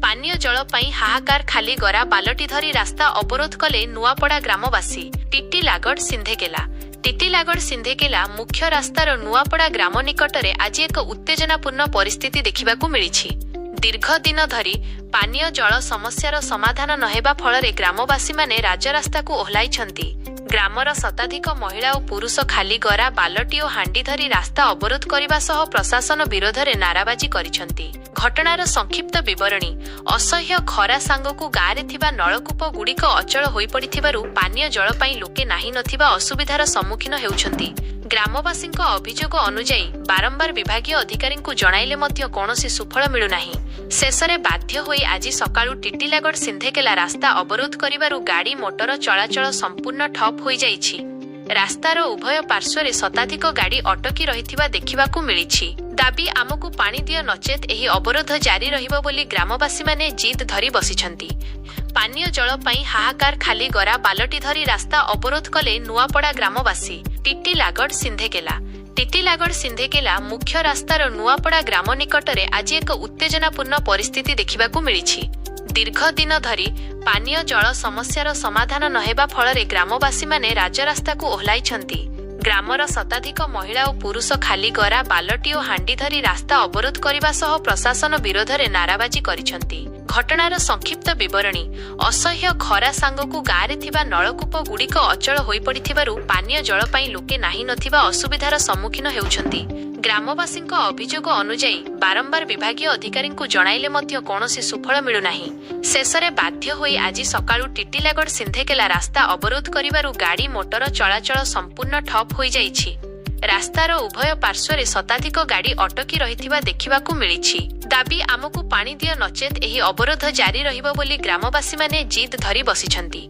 ପାନୀୟ ଜଳ ପାଇଁ ହାହାକାର। ଖାଲି ଗରା, ବାଲଟି ଧରି ରାସ୍ତା ଅବରୋଧ କଲେ ନୂଆପଡ଼ା ଗ୍ରାମବାସୀ। ଟିଟିଲାଗଡ଼ ସିନ୍ଧେକେଲା। ଟିଟିଲାଗଡ଼ ସିନ୍ଧେକେଲା ମୁଖ୍ୟ ରାସ୍ତାର ନୂଆପଡ଼ା ଗ୍ରାମ ନିକଟରେ ଆଜି ଏକ ଉତ୍ତେଜନାପୂର୍ଣ୍ଣ ପରିସ୍ଥିତି ଦେଖିବାକୁ ମିଳିଛି। ଦୀର୍ଘ ଦିନ ଧରି ପାନୀୟ ଜଳ ସମସ୍ୟାର ସମାଧାନ ନହେବା ଫଳରେ ଗ୍ରାମବାସୀମାନେ ରାଜରାସ୍ତାକୁ ଓହ୍ଲାଇଛନ୍ତି। ଗ୍ରାମର ଶତାଧିକ ମହିଳା ଓ ପୁରୁଷ ଖାଲି ଗରା, ବାଲଟି ଓ ହାଣ୍ଡି ଧରି ରାସ୍ତା ଅବରୋଧ କରିବା ସହ ପ୍ରଶାସନ ବିରୋଧରେ ନାରାବାଜି କରିଛନ୍ତି। ଘଟଣାର ସଂକ୍ଷିପ୍ତ ବିବରଣୀ: ଅସହ୍ୟ ଖରା ସାଙ୍ଗକୁ ଗାଁରେ ଥିବା ନଳକୂପ ଗୁଡ଼ିକ ଅଚଳ ହୋଇପଡ଼ିଥିବାରୁ ପାନୀୟ ଜଳ ପାଇଁ ଲୋକେ ନାହିଁ ନଥିବା ଅସୁବିଧାର ସମ୍ମୁଖୀନ ହେଉଛନ୍ତି। ଗ୍ରାମବାସୀଙ୍କ ଅଭିଯୋଗ ଅନୁଯାୟୀ, ବାରମ୍ବାର ବିଭାଗୀୟ ଅଧିକାରୀଙ୍କୁ ଜଣାଇଲେ ମଧ୍ୟ କୌଣସି ସୁଫଳ ମିଳୁନାହିଁ। ଶେଷରେ ବାଧ୍ୟ ହୋଇ ଆଜି ସକାଳୁ ଟିଟିଲାଗଡ଼ ସିନ୍ଧେକେଲା ରାସ୍ତା ଅବରୋଧ କରିବାରୁ ଗାଡ଼ି ମୋଟର ଚଳାଚଳ ସମ୍ପୂର୍ଣ୍ଣ ଠପ୍ ହୋଇଯାଇଛି। ରାସ୍ତାର ଉଭୟ ପାର୍ଶ୍ୱରେ ଶତାଧିକ ଗାଡ଼ି ଅଟକି ରହିଥିବା ଦେଖିବାକୁ ମିଳିଛି। ଦାବି, ଆମକୁ ପାଣି ଦିଅ, ନଚେତ୍ ଏହି ଅବରୋଧ ଜାରି ରହିବ ବୋଲି ଗ୍ରାମବାସୀମାନେ ଜିଦ୍ ଧରି ବସିଛନ୍ତି। ପାନୀୟ ଜଳ ପାଇଁ ହାହାକାର। ଖାଲି ଗରା, ବାଲଟି ଧରି ରାସ୍ତା ଅବରୋଧ କଲେ ନୂଆପଡ଼ା ଗ୍ରାମବାସୀ। ଟିଟିଲାଗଡ଼ ସିନ୍ଧେକେଲା। ଟିଟିଲାଗଡ଼ ସିନ୍ଧେକେଲା ମୁଖ୍ୟ ରାସ୍ତାର ନୂଆପଡ଼ା ଗ୍ରାମ ନିକଟରେ ଆଜି ଏକ ଉତ୍ତେଜନାପୂର୍ଣ୍ଣ ପରିସ୍ଥିତି ଦେଖିବାକୁ ମିଳିଛି। ଦୀର୍ଘ ଦିନ ଧରି ପାନୀୟ ଜଳ ସମସ୍ୟାର ସମାଧାନ ନହେବା ଫଳରେ ଗ୍ରାମବାସୀମାନେ ରାଜରାସ୍ତାକୁ ଓହ୍ଲାଇଛନ୍ତି। ଗ୍ରାମର ଶତାଧିକ ମହିଳା ଓ ପୁରୁଷ ଖାଲି ଗରା, ବାଲଟି ଓ ହାଣ୍ଡି ଧରି ରାସ୍ତା ଅବରୋଧ କରିବା ସହ ପ୍ରଶାସନ ବିରୋଧରେ ନାରାବାଜି କରିଛନ୍ତି। ଘଟଣାର ସଂକ୍ଷିପ୍ତ ବିବରଣୀ: ଅସହ୍ୟ ଖରା ସାଙ୍ଗକୁ ଗାଁରେ ଥିବା ନଳକୂପ ଗୁଡ଼ିକ ଅଚଳ ହୋଇପଡ଼ିଥିବାରୁ ପାନୀୟ ଜଳ ପାଇଁ ଲୋକେ ନାହିଁ ନଥିବା ଅସୁବିଧାର ସମ୍ମୁଖୀନ ହେଉଛନ୍ତି। ଗ୍ରାମବାସୀଙ୍କ ଅଭିଯୋଗ ଅନୁଯାୟୀ, ବାରମ୍ବାର ବିଭାଗୀୟ ଅଧିକାରୀଙ୍କୁ ଜଣାଇଲେ ମଧ୍ୟ କୌଣସି ସୁଫଳ ମିଳୁନାହିଁ। ଶେଷରେ ବାଧ୍ୟ ହୋଇ ଆଜି ସକାଳୁ ଟିଟିଲାଗଡ଼ ସିନ୍ଧେକେଲା ରାସ୍ତା ଅବରୋଧ କରିବାରୁ ଗାଡ଼ି ମୋଟର ଚଳାଚଳ ସମ୍ପୂର୍ଣ୍ଣ ଠପ୍ ହୋଇଯାଇଛି। ରାସ୍ତାର ଉଭୟ ପାର୍ଶ୍ୱରେ ଶତାଧିକ ଗାଡ଼ି ଅଟକି ରହିଥିବା ଦେଖିବାକୁ ମିଳିଛି। ଦାବି, ଆମକୁ ପାଣି ଦିଅ, ନଚେତ୍ ଏହି ଅବରୋଧ ଜାରି ରହିବ ବୋଲି ଗ୍ରାମବାସୀମାନେ ଜିଦ୍ ଧରି ବସିଛନ୍ତି।